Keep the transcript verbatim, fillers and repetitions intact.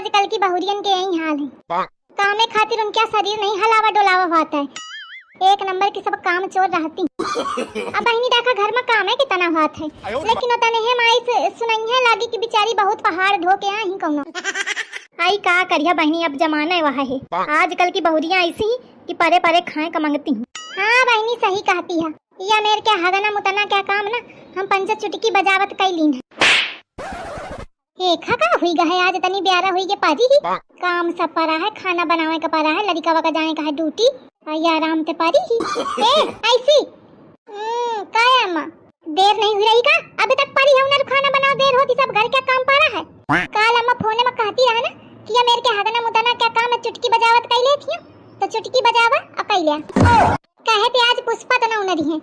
आजकल की बहुरियन के यही हाल है। कामे खातिर उनके शरीर नहीं हलावा डोलावा होत है। एक नंबर की सब काम चोर रहती। अब बहिनी देखा घर में कामे कितना होत है, लेकिन उतने है माई से सुनइया लागी कि बेचारी बहुत पहाड़ ढो के आई कौनो। आई का करिया बहिनी, अब जमाना है वह है। आजकल की बहुरियां ऐसी ही कि परे परे खाए का मंगती हैं। हाँ बहिनी सही कहती है, या मेर के हगना मुतना क्या काम ना, हम पंच चुटकी बजावत कई लीन है। देखा का हुई गए, आज तनी ब्यारा हुई के पारी ही। काम सब परा है, खाना बनावे का परा है, लड़िकावा का जाए का है ड्यूटी, और ये आराम ते पारी ही। ए, ऐसी। हम्म, का है अम्मा? देर नहीं हुई रही का? अभी तक पारी है उन्हें खाना बनाओ, देर होती सब घर के काम परा है। काल अम्मा फोन में कहती रहा ना कि ये मेरे के हगना मुतना क्या काम है, चुटकी बजावत कई लेती हूँ, तो चुटकी बजावा और कई लिया। कहे ते आज पुष्पा तो ना उनरी है।